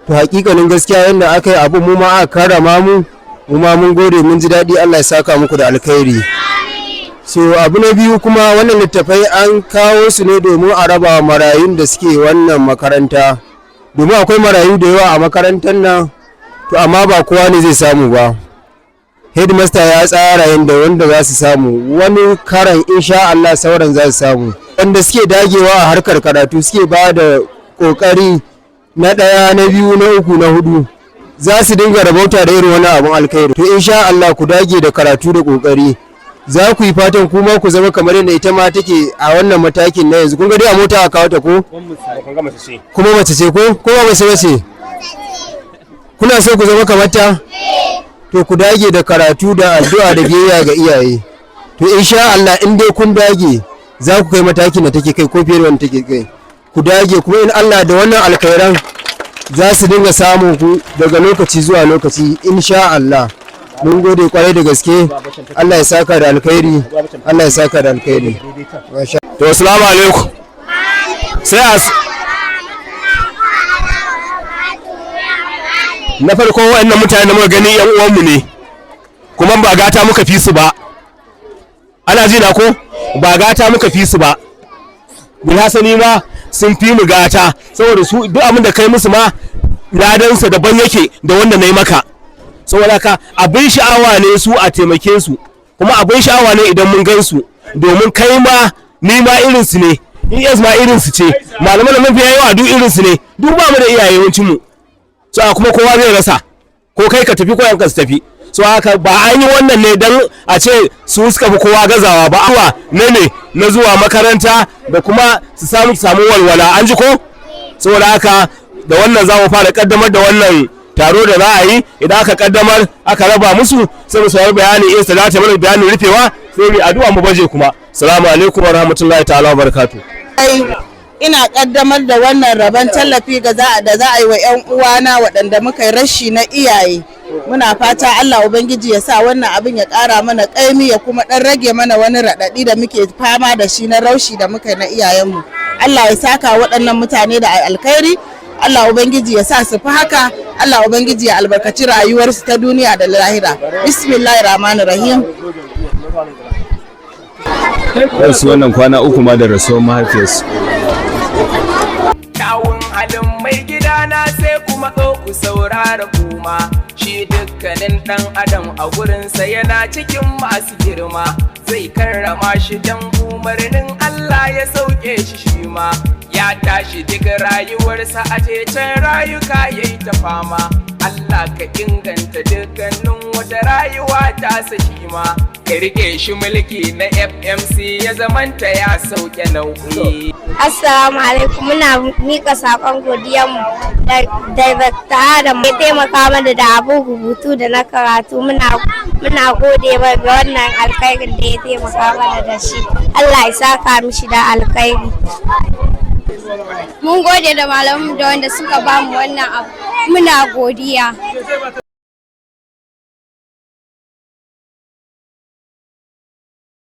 To, hakikanin gaskiya, yadda aka yi abu, mu ma aka karrama mu, mu ma mun gode, mun ji daɗi. Allah ya saka muku da alkhairi. So abu na biyu kuma, wannan littafai an kawo su ne domin a raba marayun da suke wannan makaranta, domin akwai marayu da yawa a makarantar nan. To amma ba kowa ne zai samu ba. Headmaster ya tsara yadda wanda za su samu, wani karan insha Allah sauran za su samu. Wanda suke dagewa a harkar karatu, suke ba da kokari na ɗaya, na biyu, na uku, na hudu, za su dinga rabauta da irin wani abun alkhairi. To insha Allah ku dage da karatu da kokari, za ku yi fatan kuma ku zama kamar yadda ita ma take a wannan matakin na yanzu. Kun ga dai a mota a kawo ta, ko kuma mace ce, ko ba mace bace? Kuna so ku zama kamar ta? To ku dage da karatu da addu'a da biyayya ga iyaye. To insha Allah in dai kun dage, za ku kai matakin da take kai ko fiye da wanda take kai. Ku dage kuma, in Allah da wannan alkhairan za su dinga samun ku daga lokaci zuwa lokaci, insha Allah. Mun gode kwarai da gaske. Allah ya saka da alkhairi, Allah ya saka da alkhairi. To, assalamu alaikum. Sai a na farko, waɗannan mutane da muka gani yan uwanmu ne, kuma ba gata muka fi su ba. Ana ji na ko? Ba gata muka fi su ba, bilhassani ma sun fi mu gata, saboda su duk abin da kai musu ma ladansa daban yake da wanda na yi maka. Saboda haka abin sha'awa ne su a taimake su, kuma abin sha'awa ne idan mun gan su, domin kai ma, ni ma irinsu ne, es ma irinsu ce, malaman da mafiya yawa duk irinsu ne. Duk ba mu da iyaye yawancin mu. So kuma kowa zai rasa, ko kai ka tafi ko yanka su tafi. So haka ba an yi wannan ne dan a ce su suka fi kowa gazawa ba, awa na ne na zuwa makaranta da kuma su samu walwala. An ji ko? Saboda haka da wannan za mu fara kaddamar da wannan taro da za a yi. Idan aka kaddamar, aka raba musu, sai mu saurari bayani in za ta mana bayanin rufewa, sai mu addu'a mu baje kuma. Assalamu alaikum wa rahmatullahi ta'ala wa barakatuh. Ina kaddamar da wannan rabon tallafi ga da za a yi wa 'yan uwana waɗanda muka yi rashi na iyaye. Muna fata Allah Ubangiji ya sa wannan abin ya ƙara mana ƙaimi, ya kuma ɗan rage mana wani raɗaɗi da muke fama da shi na rashi da muka yi na iyayenmu. Allah ya saka waɗannan mutane da alkhairi. Allah Ubangiji ya sa su fi haka. Allah Ubangiji ya albarkaci rayuwarsu ta duniya da lahira. Bismillahir rahmanir rahim. Su wannan kwana 3 ma da rasuwar mahaifiyarsu. Kyawun halin mai gidana, sai kuma zo ku saurara kuma. Shi dukkanin ɗan adam a gurinsa yana cikin masu girma, zai karrama shi dan umarnin Allah ya sauke shi. Shi ma ya tashi duk rayuwarsa a cecen rayuka ya yi ta fama. Allah ka inganta dukkanin wata rayuwa ta shi ma, ka rike shi mulki na FMC ya zamanta ya sauke nauyi. Assalamu alaikum. Muna mika sakon godiyarmu da Dr. Adam ya taimaka mana da abun rubutu da na karatu. Muna gode mai ga wannan alkhairin da ya taimaka mana da shi. Allah ya saka mishi da alkhairi. Mun gode da malamu da wanda suka bamu wannan abu. Muna godiya.